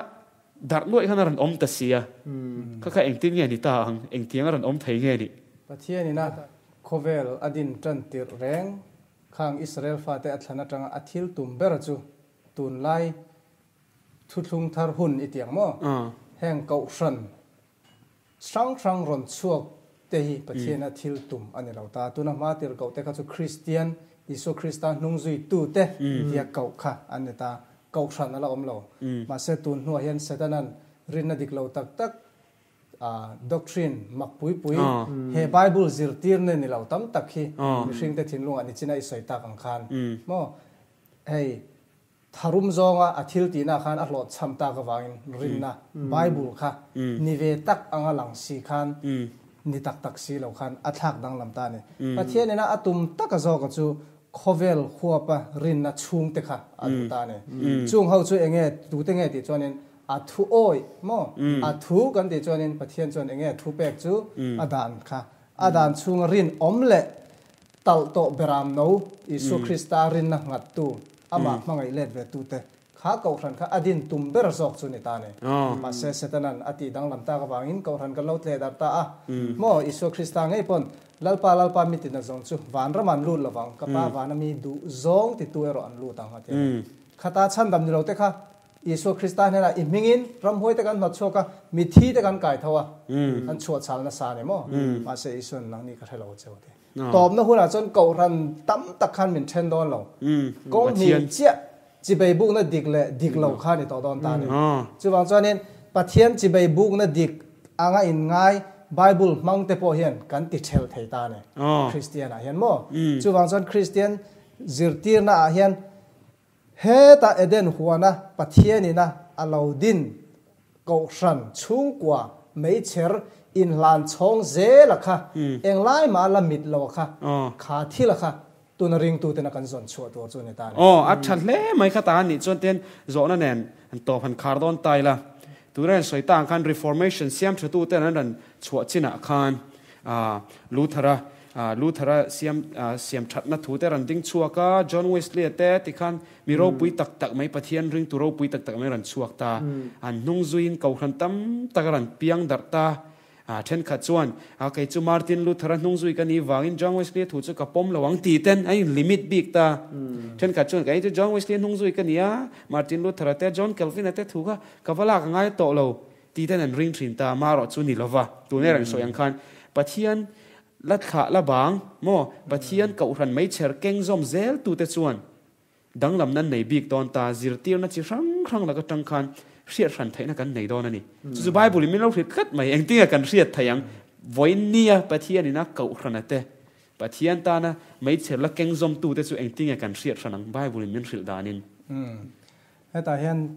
darh nuaih khan a rawn awm ta si a. Kha kha engtin nge ni ta ang? Engtiang a rawn awm thei nge ni? Pathianina khawvel a din tan tirh reng Khang Israel fate a thlan atanga a thil tum ber chu tunlai thuthlung thar hun i ti ang maw? Heng kohhran hrang hrang rawn chhuak te hi Pathiana thil tum a ni lo ta. Tuna hma tir koh te kha chu Kristian, Isua Krista hnung zuitu te tia koh kha an ni ta. Kohhran a la awm lo. Mahse tun hnuah hian Setana'n rinna dik lo tak tak Doctrine mak pui pui he Bible zirtirna ni lo tam tak hi mihringte thinlungah nichina i sawi tak ang khan maw hei tharum zawnga a thil tihna khan a hlawhchham tak avangin rinna Bible kha ni ve tak anga lang si khan ni tak tak si lo khan a thlak danglam ta a ni. Pathianina a tum taka zawka chu khawvel huapa rinna chhungte kha a duh ta a ni. Chung ho chu enge tute nge tih chuanin A thu awih maw? A thu kan tih chuanin Pathian chuan enge a thu pek chu a dan kha. A dan chhunga rinawm leh talh tawh beram no Isua Krista rinna nghattu, amah hmangaih let ve tute kha Kohhran kha a din tum ber zawk chu ni ta ni. Mahse Setanan a tih danglam tak avangin Kohhran kan lo tle darh ta a. Maw? Isua Krista ngei pawn Lalpa, Lalpa mi tina zawng chu vanram an lut lovang, ka Pa vana mi duh zawng titu erawh an lut ang a ti a ni. Khata chhandam ni lo te kha. Isua Krista hnenah i hmingin ramhuai te kan hnawt chhuak a, mithi te kan kai tho a, an chhuah chal nasa a ni maw? Mahse Isua'n nangni ka hre lo che u ti. Tawpna hunah chuan kohhran tam tak khan min then dawn lo. Kawng hnih chiah chibei bukna dik leh dik lo kha a ni tawh dawn ta a ni. Chuvang chuanin Pathian chibei bukna dik anga inngai Bible hmang te pawh hian kan ti thelh thei ta a ni Kristian ah hian maw? Chuvang chuan Kristian zirtirna ah hian Heta Eden huana Pathianina a lo din Kohhran chhungkua meichher inhlan chhawng zela kha englai mah la mit lo kha kha thila kha tuna ringtuten a kan zawn chhuah tur chu a ni ta a ni. Aw, a tha hle mai kha ta a nih chuan ten zawhna nen an tawp han khar dawn ta ila. Tuna an sawi ta ang khan Reformation siam tha tuten an rawn chhuah chinah khan Luther-a Luther-a siam siam thatna thu te rawn ding chhuak a, John Wesley-a te ti khan mi ropui tak tak mai, Pathian ringtu ropui tak tak mai rawn chhuak ta. An hnung zuiin kohhran tam tak a rawn piang darh ta. Thenkhat chuan, Kei chu Martin Luther-a hnung zui ka nih vangin John Wesley-a thu chu ka pawm lo ang ti ten a in limit bik ta. Thenkhat chuan, Kei chu John Wesley-a hnung zui ka ni a, Martin Luther-a te, John Calvin-a te thu kha ka va lak a ngai tawh lo ti ten an ring thin ta. Marawh chu ni lova, tun erawh insawi ang khan Pathian La thlah la bang maw? Pathian kohhran meichher keng zawm zel tute chuan danglam nan nei bik dawn ta, zirtirna chi hrang hrang lak atang khan hriat hran theihna kan nei dawn a ni. Chu chu Bible in min lo hrilh tlat mai, engtinge kan hriat theih ang? Vawiin nia Pathian in a kohhrana te, Pathian tana meichher la keng zawm tute chu engtinge kan hriat hran ang? Bible in min hrilh danin. Hetah hian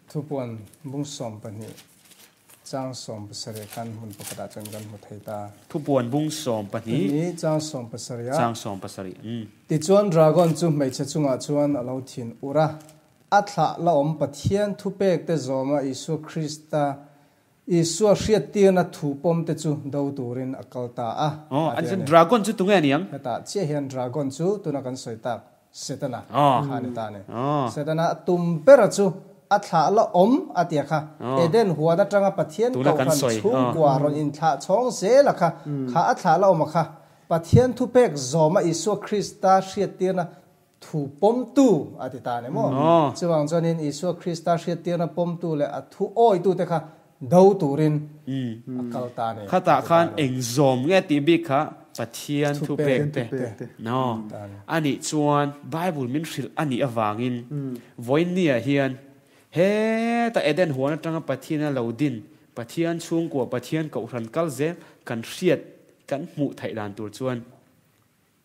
thupuan bung 12 Chang 17 khan hmun pakhatah chuan kan hmu thei ta. Thupuan bung 12. Ni chang 17 ah. Chang 17 umm. Tichuan dragon chu hmeichhe chungah chuan a lo thin ur a, a thlah la awm Pathian thupek te zawma Isua Krista, Isua hriattirna thu pawm te chu do turin a kal ta a. Aw, a chuan dragon chu tunge a ni ang? Hetah chiah hian dragon chu tuna kan sawi tak Setana kha a ni ta a ni. Setana a tum bera chu a thlah la awm a tia kha. Eden huan atanga Pathian kohhran chhungkua rawn inthlah chhawng zel a kha, kha a thlah la awm a kha. Pathian thupek zawma Isua Krista hriattirna thu pawmtu a ti ta a ni maw? Chuvang chuanin Isua Krista hriattirna pawmtu leh a thu awitute kha do turin a kal ta a ni. Khatah khan eng zawm nge tih bik kha Pathian thupek te no a nih chuan Bible min hrilh a nih avangin vawiinniah hian heta Eden huan atanga Pathian a lo din Pathian chhungkua Pathian kohhran kal zel kan hriat kan hmuh theih dan tur chuan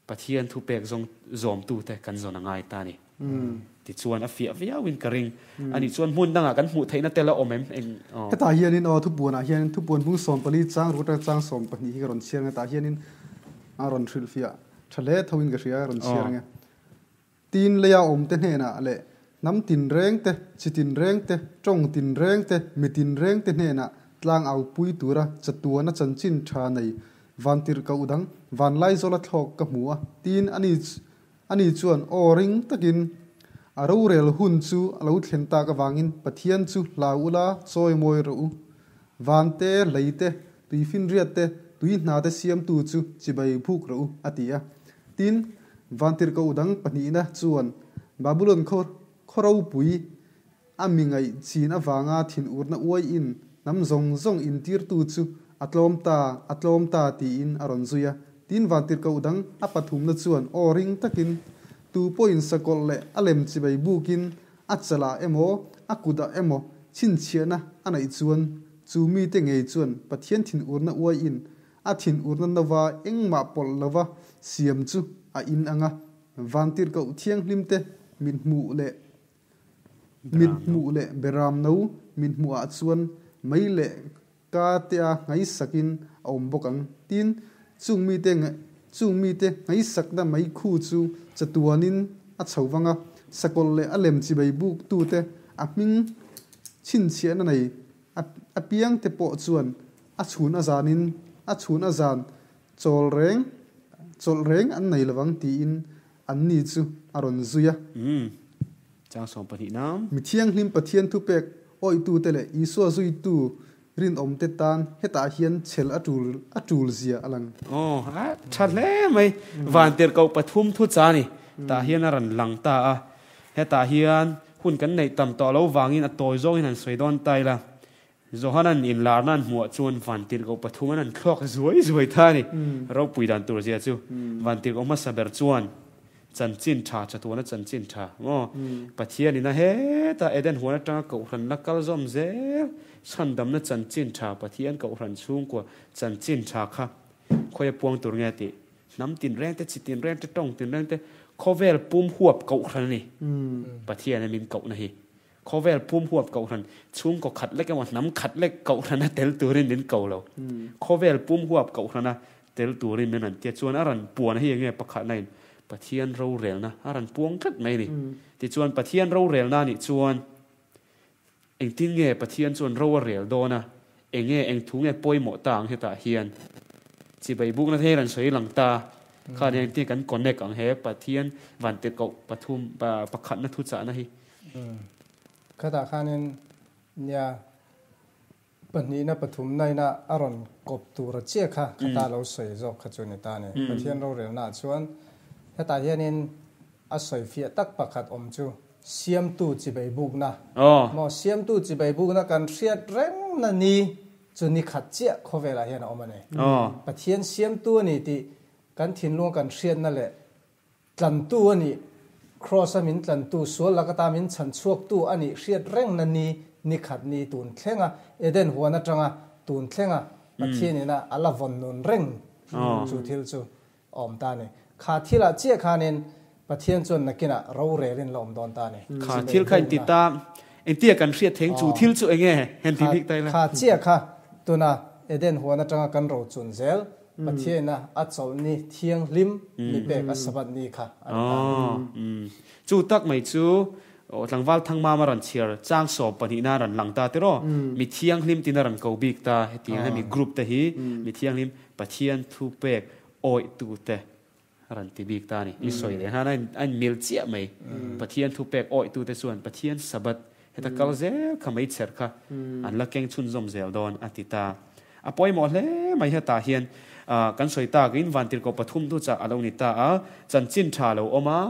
Pathian thupek zawng zawmtute kan zawn a ngai ta a ni. Tichuan a fiah viauin ka ring. Anih chuan hmun dangah kan hmuh theihna tel a awm em? Eng aw. Hetah hianin aw thupuanah hianin thupuan bung 14 chang ruk atanga chang 12 hi ka rawn chhiar ang e. Tah hianin a rawn hrilhfiah tha hle thoin ka hria a rawn chhiar ang e. Tin leia awmte hnenah leh hnam tinreng te, chi tinreng te, tawng tinreng te, mi tinreng te hnenah tlang au pui tura chatuana chanchin tha nei vantirh koh dang vanlaizawla thlawk ka hmu a. Tin ani ani chuan aw ring takin a rorel hun chu a lo thlen tak avangin Pathian chu hlau ula chawi mawi rawh u. Van te, lei te, tui finriat te, tui hna te siamtu chu chibai phuk rawh u, a ti a. Tin, vantirhkoh dang pahnihna chuan Babulon khaw khaw ropui a mi ngaih chin avanga thinurna uaiin hnam zawng zawng intirtu chu a tlawm ta, a tlawm ta tiin a rawn zui a. Tin, vantirhkoh dang a pathumna chuan aw ring takin, Tu pawhin sakawlh leh a lem chibai bukin a chalah emaw, a kutah emaw chhinchhiahna a neih chuan chu mite ngei chuan Pathian thinurna uaiin A thinurna nova engmah pawlh lova siam chu a in ang a, vantirhkoh thianghlimte mit hmuh leh mit hmuh leh beram no mit hmuhah chuan mei leh ka tea nghaisakin a awm bawk ang. Tin, chung mite chung mite nghaisakna mei khu chu chatuanin a chho vang a, sakawlh leh a lem chibai buktute a hming chhinchhiahna nei apiangte pawh chuan A chhun a zanin a chhun a zan chawl reng chawlh reng an nei lovang tiin an ni chu a rawn zui a. Umm. Chang 12 na. Mi thianghlim Pathian thupek awihtute leh Isua zuitu rinawmte tan hetah hian chhel a tul a tul zia a lang. Aw, a tha hle mai. Vantirhkoh pathum thu cha ni. Tah hian a rawn lang ta a. Hetah hian. Hun kan neih tam tawh lo vangin a tawi zawngin han sawi dawn ta ila, Johanan inlarna an hmuh ah chuan vantirhkoh pathum an han thluak zuai zuai ta a ni. Ropui dan tur zia chu vantirhkoh hmasa ber chuan chanchin tha, chatuana chanchin tha maw? Pathian ina heta Eden huan atanga kohhran la kal zawm zel chhandamna chanchin tha, Pathian kohhran chhungkua chanchin tha kha khawi a puang tur nge tih hnam tinreng te, chi tinreng te, tawng tinreng te, khawvel pum huap kohhran a ni. Pathian a min kohna hi. Khawvel pum huap kohhran, chhungkaw khat lek emaw hnam khat lek kohhrana tel turin min ko lo. Khawvel pum huap kohhrana tel turin min rawn tia chuan a rawn puan hi enge pakhatna in Pathian rorelna a rawn puang tlat mai a ni. Tichuan Pathian rorelna anih chuan engtin nge Pathian chuan ro a rel dawn a, enge eng thu nge pawimawh ta ang hetah hian chibai bukna te hi rawn sawi lang ta khan engtin kan connect ang he Pathian vantirhkoh pathum pakhatna thuchahna hi. Khatah khanin nia pahnihna pathumna ina a rawn kawp tur a chiah kha khata lo sawi zawk kha chu ni ta a ni. Pathian rorelnaah chuan hetah hianin a sawi fiah tak pakhat awm chu siamtu chibai bukna maw siamtu chibai bukna kan hriat rengna ni chu ni khat chiah khawvelah hian a awm a ni. Pathian siamtu a ni tih kan thinlunga kan hriatna leh Tlantu a nih, Kraws-a min tlantu, sual lak ata min chhan chhuaktu a nih hriat rengna ni, ni khat ni tun thlenga Eden huan atanga tun thlenga Pathian ina a la vawn nun reng chu thil chu a awm ta a ni. Kha thilah chiah khanin Pathian chuan nakinah rorelin la awm dawn ta a ni. Kha thil kha inti ta, engtia kan hriat theng chu thil chu enge hen ti bik ta ila. Kha chiah kha tuna Eden huan atanga kan rochun zel Pathiaina a chawlh ni thianghlim ni pek a Sabbath ni kha a ni ta. Chu tak mai chu tlangval Thangmama rawn chhiar chang sawm pahnihna a rawn lang ta tiraw? Mi thianghlim tiin a rawn ko bik ta. Hetiang hemi group te hi mi thianghlim Pathian thu pek awihtute a rawn ti bik ta a ni. I sawi leh khan a inmil chiah mai. Pathian thu pek awihtute chuan Pathian Sabbath Heta kal zel kha meichher kha an la keng chhunzawm zel dawn a ti ta. A pawimawh hle mai hetah hian kan sawi takin Vantirhkoh pathum tu chah a lo ni ta a, chanchin tha lo awm a,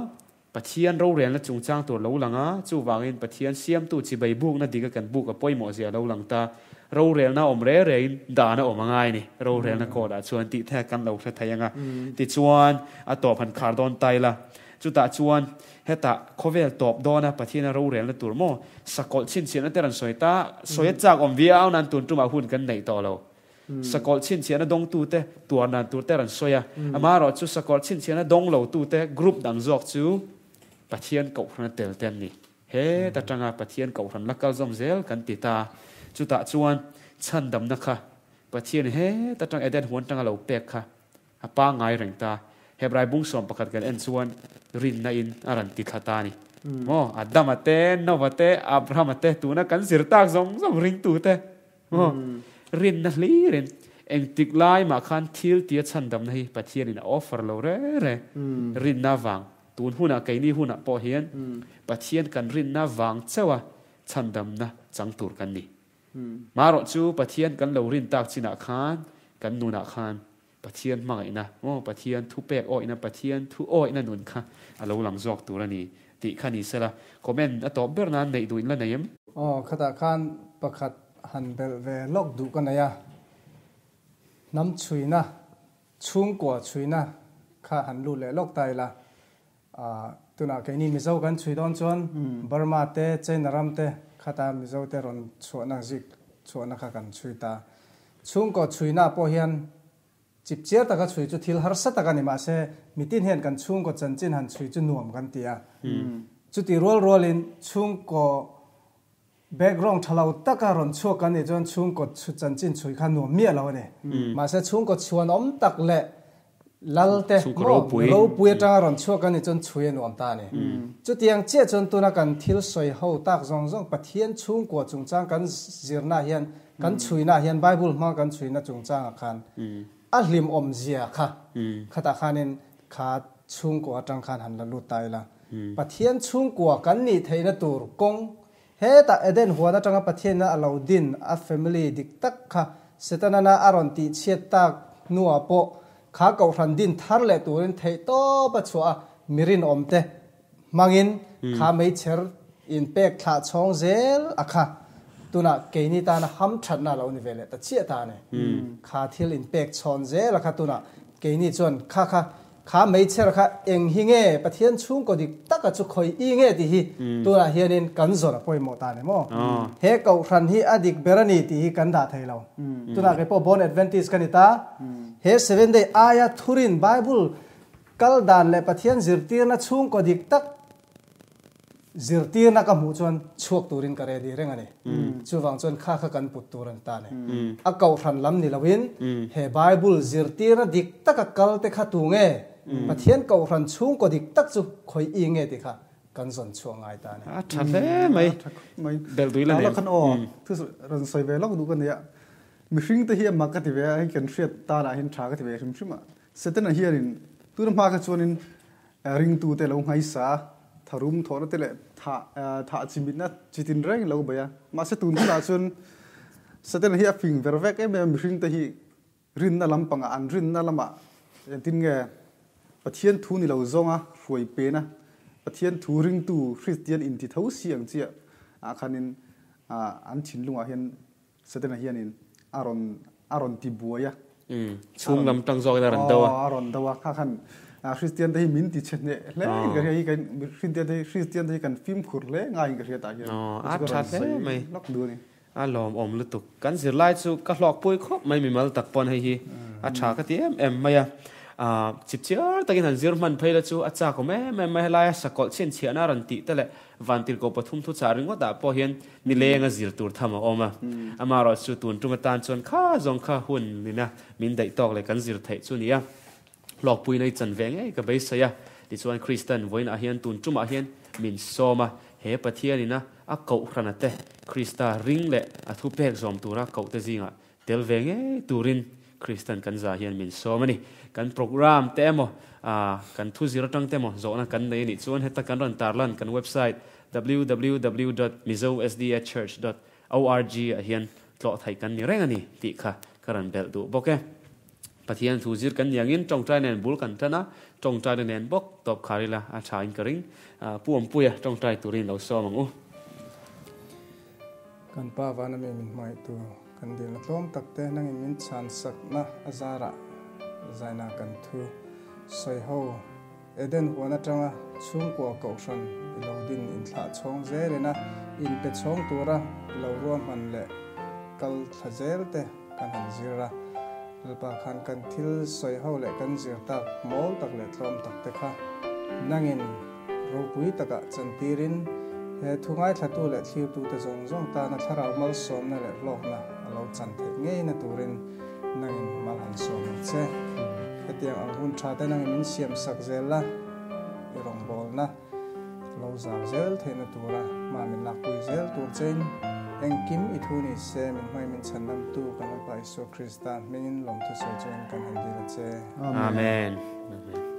Pathian rorelna chungchang tur lo lang a, chuvangin Pathian siamtu chibai bukna dika kan buk a pawimawh zia a lo lang ta. Rorelna awm re rein dan a awm a ngai a ni. Rorelna court ah chuan tih thek kan lo hre thei ang a. Tichuan a tawp han khar dawn ta ila. Chutah chuan Hetah khawvel tawp dawna Pathiana rorelna tur maw sakawlh chhinchhiahna te rawn sawi ta, sawi a chak awm viau nan tun tumah hun kan neih tawh lo. Sakawlh chhinchhiahna dawngtute tuar dan tur te rawn sawi a, amaherawh chu sakawlh chhinchhiahna dawng lotute group dang zawk chu Pathian kohhrana tel te an ni. Heta tanga Pathian kohhran la kal zawm zel kan ti ta. Chutah chuan chhandamna kha Pathian heta tang Eden huan tanga lo pek kha A pangngai reng ta. Hebrai bung sawm pakhat kan en chuan rinna in a rawn ti thla ta a ni. Maw? Adama te, Nova te, Abrahama te tuna kan zir tak zawng zawng ringtu te. Maw? Rinna hlirin engtik lai mah khan thil tia chhandamna hi Pathianin a offer lo re re. Rinna vang tun hunah keini hunah pawh hian Pathian kan rinna vang chauha chhandamna chang tur kan ni. Marawh chu Pathian kan lo rin tak chinah khan kan nunah khan Pathian hmangaihna maw Pathian thupek awihna Pathian thu awihna nun kha a lo lang zawk tur a ni tih kha ni sela comment a tawp ber nan neih duh in la nei em? Aw khatah khan pakhat han belh ve lawk duh ka nei a, hnam chhuina, chhungkua chhuina kha han lut leh lawk ta ila, Tunah keini Mizo kan chhui dawn chuan Burma te, China ram te khata Mizo te rawn chhuahna zik chhuahna kha kan chhui ta. Chhungkaw chhuina pawh hian chip chiar taka chhui chu thil harsa tak a ni mahse mitin hian kan chhungkaw chanchin han chhui chu nuam kan ti a. Chuti rual rualin chhungkaw background tha lo taka rawn chhuak kan nih chuan chhungkaw chanchin chhui kha nuam miah lo a ni. Mahse chhungkaw chhuanawm tak leh lal te maw ropui atanga rawn chhuak kan nih chuan chhui a nuam ta a ni. Chutiang chiah chuan tuna kan thil sawi ho tak zawng zawng Pathian chhungkua chungchang kan zirna hian kan chhuina hian Bible hmanga kan chhuina chungchangah khan a hlimawm zia kha khatah khanin kha chhungkua atang khan han la lut ta ila. Pathian chhungkua kan nih theihna tur kawng hetah Eden huan atanga Pathianna a lo din a family dik tak kha Setanana a rawn tih chhiat tak hnuah pawh kha kohhran din thar leh turin theih tawp a chhuah a, mi rinawm te hmangin kha meichher In pek thlah chhawng zel a kha tunah keini tana ham thatna a lo ni ve leh ta chiah ta a ni. Kha thil in pek chhawn zel a kha tunah keini chuan kha kha kha meichher kha eng hi nge Pathian chhungkaw dik taka chu khawi i nge tih hi tunah hianin kan zawn a pawimawh ta a ni maw? He kohhran hi a dik ber a ni tih hi kan dah thei lo. Tunah kei pawh Born Adventist ka ni ta. He Seventh Day aia thurin Bible kal dan leh Pathian zirtirna chhungkaw dik tak Zirtirna ka hmuh chuan chhuak turin ka ready reng a ni. Chuvang chuan kha kha kan put tur a ni ta a ni. A kohhran lam ni loin he Bible zirtirna dik taka kal te kha tu nge Pathian kohhran chhungkaw dik tak chu khawi i nge tih kha kan zawn chhuah ngai ta a ni. A tha hle mai. A tha khawp mai. Belh dui la nen. Tala khan aw thu rawn sawi ve lawk duh ka nia. Mihring te hi a mak ka ti ve a, hei kan hriat tanah hian tha ka ti ve hrim hrim a. Setana hianin tuna hma kha chuanin Ringtute lo nghaisa, tharum thawhna te leh thah thah chimitna chi tin reng in lo bei a. Mahse tun hunah chuan Satan hi a fing ver vek em em a, mihringte hi rinna lampangah an rinna lamah engtin nge Pathian thu ni lo zawnga hruai pena Pathian thu ringtu Kristian inti tho si ang chiah ah khanin an thinlungah hian Setana hianin a rawn a rawn ti buai a. Chhung lam tang zawkin a rawn do a. Aw, a rawn do a. Kha khan Kristian te hi min ti chhe hneh hle in ka hria hi kan Kristian te hi Kristian te hi kan fimkhur hle ngaiin ka hria tah hian. Aw, a tha hle mai. Lawk duh a ni. A lawmawm lutuk. Kan zirlai chu ka hlawkpui khawp mai mimal tak pawn hei hi a tha ka ti em em mai a. Chipchiar takin han zir hman phei la chu a chak awm em em mai. Helaia sakawlh chhinchhiahna a rawn tih te leh Vantirhkoh pathum thuchah ringawtah pawh hian Nileng a zir tur tham a awm a, amaherawh chu tun tum atan chuan kha zawng kha hun nina min daih tawk leh kan zir theih chu nia. Hlawkpuina i chan ve ngei ka beisei a, tichuan Kristan vawiinah hian tun tumah hian min sawm a, he Pathianina a kohhrana te Krista ring leh a thupek zawm tura kohte zingah tel ve ngei turin Kristan kan za hian min sawm a ni. Kan program te emaw, kan thu zir atang te emaw zawhna kan nei a nih chuan heta kan rawn tarlan kan website www dot mizosdachurch dot org ah hian tlawh theih kan ni reng a ni tih kha ka rawn belh duh bawk e. Pathian thu zir kan ni angin tawngtai nen bul kan tan a, tawngtaina nen bawk tawp khar ila a tha in ka ring. Pu Awmpuia tawngtai turin lo sawm ang u. Kan Pa vana mi min hmangaihtu kan dilna tlawm tak te nangin min chhansakna a zarah zaina kan thu sawi ho Eden huan atanga chhungkua kohhran i lo din inthlah chhawng zelin a inpe chhawng tura i lo ruahman leh kal thla zel te kan han zir a. Lalpa khan kan thil sawi ho leh kan zir tak mawl tak leh tlawm tak te kha nangin Ropui takah chantirin he thu ngaithlatu leh thlirtute zawng zawng tana thlarau malsawmna leh hlawkna a lo chan theih ngeina turin nangin mal han sawm ang che. Hetiang ang hun tha te nangin min siam sak zel la, i rawngbawlna lo zau zel theihna tura hma min lakpui zel tur chein engkim i thu ni se min hmai min chhandamtu kan Lalpa Isua Krista hmingin lawmthu sawi chungin kan han dil a che. Amen. Amen.